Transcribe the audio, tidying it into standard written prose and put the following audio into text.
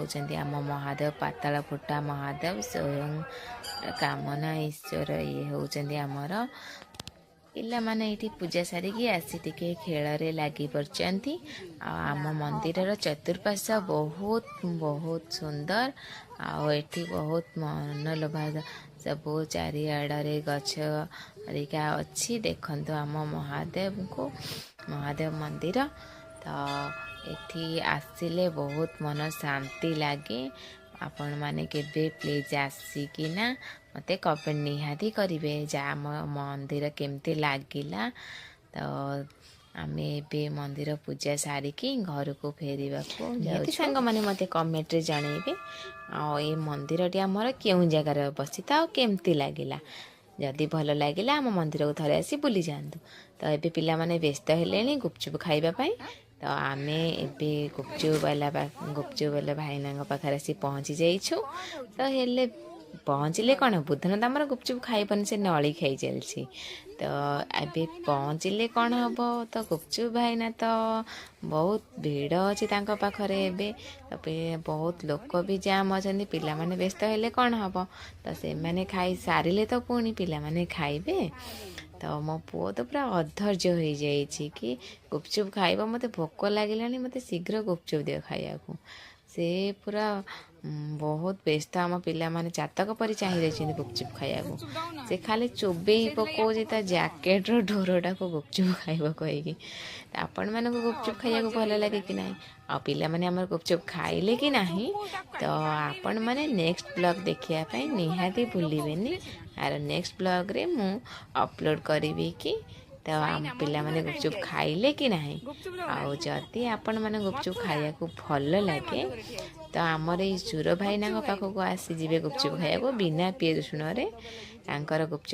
ହେଉଛନ୍ତି ଆମ ମହାଦେବ, ପାତାଳ ଫୁଟା ମହାଦେବ, ସ୍ୱୟଂ କାମନା ଈଶ୍ୱର ଇଏ ହେଉଛନ୍ତି ଆମର। ପିଲାମାନେ ଏଇଠି ପୂଜା ସାରିକି ଆସି ଟିକେ ଖେଳରେ ଲାଗି ପଡ଼ିଛନ୍ତି। ଆଉ ଆମ ମନ୍ଦିରର ଚତୁଃପାର୍ଶ୍ୱ ବହୁତ ବହୁତ ସୁନ୍ଦର, ଆଉ ଏଠି ବହୁତ ମନଲୋଭା ସବୁ ଚାରିଆଡ଼ରେ ଗଛ ହେରିକା ଅଛି। ଦେଖନ୍ତୁ ଆମ ମହାଦେବଙ୍କୁ, ମହାଦେବ ମନ୍ଦିର। ତ ଏଠି ଆସିଲେ ବହୁତ ମନ ଶାନ୍ତି ଲାଗେ। ଆପଣମାନେ କେବେ ପ୍ଲିଜ୍ ଆସିକିନା ମୋତେ କମେଣ୍ଟ ନିହାତି କରିବେ ଯେ ଆମ ମନ୍ଦିର କେମିତି ଲାଗିଲା। ତ ଆମେ ଏବେ ମନ୍ଦିର ପୂଜା ସାରିକି ଘରକୁ ଫେରିବାକୁ ନିହାତି ସାଙ୍ଗମାନେ ମୋତେ କମେଣ୍ଟରେ ଜଣେଇବେ, ଆଉ ଏ ମନ୍ଦିରଟି ଆମର କେଉଁ ଜାଗାରେ ଅବସ୍ଥିତ ଆଉ କେମିତି ଲାଗିଲା। ଯଦି ଭଲ ଲାଗିଲା, ଆମ ମନ୍ଦିରକୁ ଥରେ ଆସି ବୁଲି ଯାଆନ୍ତୁ। ତ ଏବେ ପିଲାମାନେ ବ୍ୟସ୍ତ ହେଲେଣି ଗୁପଚୁପ ଖାଇବା ପାଇଁ। ତ ଆମେ ଏବେ ଗୁପଚୁପ ବାଲା ଭାଇନାଙ୍କ ପାଖରେ ଆସି ପହଞ୍ଚି ଯାଇଛୁ। ତ ହେଲେ ପହଞ୍ଚିଲେ କ'ଣ, ବୁଧନ ତ ଆମର ଗୁପଚୁପ ଖାଇବନି, ସେ ନଳି ଖାଇ ଚାଲିଛି। ତ ଏବେ ପହଞ୍ଚିଲେ କ'ଣ ହେବ, ତ ଗୁପଚୁପ ଭାଇନା ତ ବହୁତ ଭିଡ଼ ଅଛି ତାଙ୍କ ପାଖରେ ଏବେ। ତ ବହୁତ ଲୋକ ବି ଜାମ୍ ଅଛନ୍ତି। ପିଲାମାନେ ବ୍ୟସ୍ତ ହେଲେ କ'ଣ ହେବ, ତ ସେମାନେ ଖାଇ ସାରିଲେ ତ ପୁଣି ପିଲାମାନେ ଖାଇବେ। ତ ମୋ ପୁଅ ତ ପୁରା ଅଧୈର୍ଯ୍ୟ ହେଇଯାଇଛି କି ଗୁପଚୁପ ଖାଇବ। "ମୋତେ ଭୋକ ଲାଗିଲାଣି, ମୋତେ ଶୀଘ୍ର ଗୁପଚୁପ ଦିଅ ଖାଇବାକୁ।" ସେ ପୁରା ବହୁତ ବ୍ୟସ୍ତ। ଆମ ପିଲାମାନେ ଚାତକ ପରି ଚାହିଁ ରହିଛନ୍ତି ଗୁପଚୁପ ଖାଇବାକୁ। ସେ ଖାଲି ଚୋବେଇ ପକଉଛି ତା ଜ୍ୟାକେଟର ଡୋରଟାକୁ ଗୁପଚୁପ ଖାଇବ କହିକି। ତ ଆପଣମାନଙ୍କୁ ଗୁପଚୁପ ଖାଇବାକୁ ଭଲ ଲାଗେ କି ନାହିଁ, ଆଉ ପିଲାମାନେ ଆମର ଗୁପଚୁପ ଖାଇଲେ କି ନାହିଁ, ତ ଆପଣମାନେ ନେକ୍ସଟ ବ୍ଲଗ୍ ଦେଖିବା ପାଇଁ ନିହାତି ଭୁଲିବେନି। ଆର ନେକ୍ସଟ ବ୍ଲଗ୍ରେ ମୁଁ ଅପଲୋଡ଼ କରିବି କି ତ ଆମ ପିଲାମାନେ ଗୁପଚୁପ ଖାଇଲେ କି ନାହିଁ। ଆଉ ଯଦି ଆପଣମାନେ ଗୁପଚୁପ ଖାଇବାକୁ ଭଲ ଲାଗେ, ତ ଆମର ଏଇ ସୁର ଭାଇନାଙ୍କ ପାଖକୁ ଆସିଯିବେ ଗୁପଚୁପ ଖାଇବାକୁ। ବିନା ପିଆଜ ରସୁଣରେ ତାଙ୍କର ଗୁପଚୁପ।